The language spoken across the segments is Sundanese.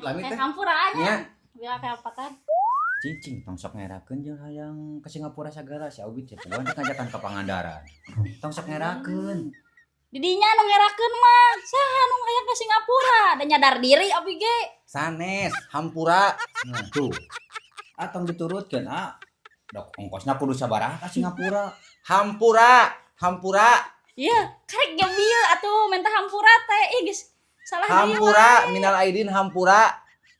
Lami Eh, teh. hampura nya. Nya. Bila kalepatan. Cicing tong sok ngerakeun jeung hayang ke Singapura sagala, si Aubit teh puguhan teh ngajakan ka Pangandaran. Tong sok ngerakeun. Didinya nu ngerakeun mah, saha nu hayang ke Singapura? Da nyadar diri abi ge. Sanes, hampura. Nah, tuh. Ah, tong diturutkeun, ah. Dok ongkosna kudu sabaraha ka Singapura? Hampura, hampura, Iya, karek ge bieu atuh minta hampura teh. Ih, geus salah deui hampura, wae. Minal aidin hampura.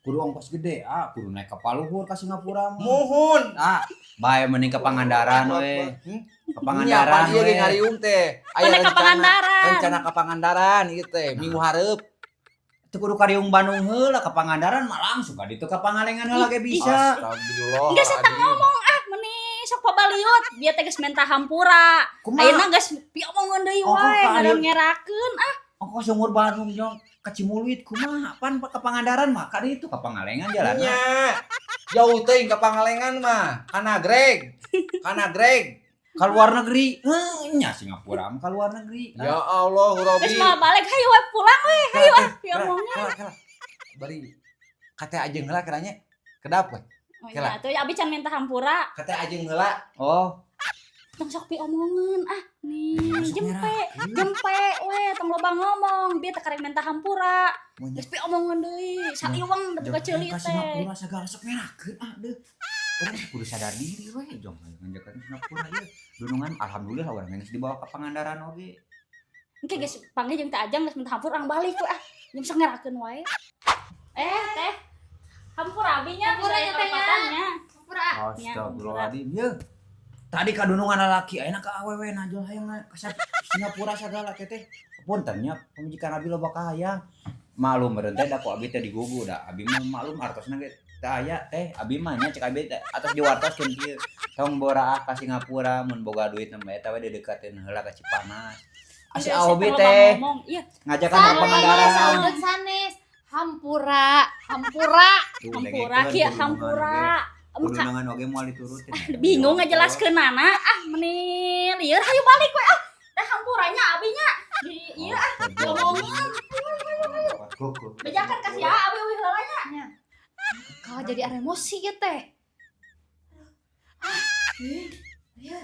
Kudu ongkos gede, ah, kudu naik kapal luhur ka Singapura mah. Muhun. Ah, bae mending ke Pangandaran we. Hmm? Ke Pangandaran Nya, ieu ge we. Ngariung teh. Aya Mana ka rencana, Pangandaran? Rencana ka Pangandaran ieu teh minggu hareup. Teu kudu kariung Bandung heula, ka Pangandaran mah langsung ka ditu ka Pangalengan heula ge bisa. Astagfirullah. Geus eta ngomong ah, meni sok pabaliut. Bieu teh geus minta hampura. Kumaha? Ayeuna geus piomongeun deui Ongkoh wae, ka ngaran ngerakeun ah. Ongkos sumur Bandung jong ka Cimuluit kumaha? Pan ka Pangandaran mah ka ditu ka Pangalengan jalanna. Nya. Jauh teuing ka Pangalengan mah. Ka Nagreg. Ka Nagreg. Ka luar negeri. Heuh, nya Singapura mah ka luar negeri. Ya Allah, Robi. Geus mah balik hayu we pulang we, hayu ah piomongeun. Kela, kela. Bari kate ajeng heula kiranya. Kedap we. Oh Kela. iya, atuh abi can minta hampura. Kate ajeng heula. Oh, Tong sok piomongeun ah, nih Sok jempe, ngerakeun. Jempe we tong loba ngomong, bieu teh karek minta hampura. Mun Geus piomongeun deui, saliweng da buka ceuli ka teh. Singapura segala sok ngerakeun ah deuh. Urang teh kudu sadar diri we jong hayang ngajakan Singapura ieu. Dunungan alhamdulillah urang geus dibawa ka Pangandaran oge. Engke geus panggil jeung teh Ajang geus minta hampura, urang balik we ah. Jeung sok ngerakeun wae. Eh, teh. Hampura abi nya Hampura bisa ya, teh, ya. kalepatannya. Hampura. Astagfirullahaladzim ye. Tadi kadunungan lalaki, ayeuna ka awewe najol hayang ka Singapura sagala teteh. Punten nya pamajikan abi loba kahayang. Maklum meureun teh da ku abi teh digugu, da abi mah maklum artosna ge teu aya teh. Abi mah nya cek abi teh atos diwartoskeun kieu. Tong boraah ka Singapura, mun boga duit mah eta we dideukeutkeun heula ka Cipanas. Asi Geus Aobi eta loba teh ngomong. Iya, ngajakan ka Sanes, Pangandaran. saudara sanes. Hampura, hampura. Tuh, hampura dengekeun kieu kudunungan hampura. oge. Emka Kudunungan oge moal diturutin. Bingung ngajelaskeunana ah, meni lieur, hayu balik we ah. Teh hampuranya abinya. Di ieu ah ngomongin. Bejakan kasih ya abi euy heula nya. Kalau jadi emosi ya teh. Ah, ih, iya.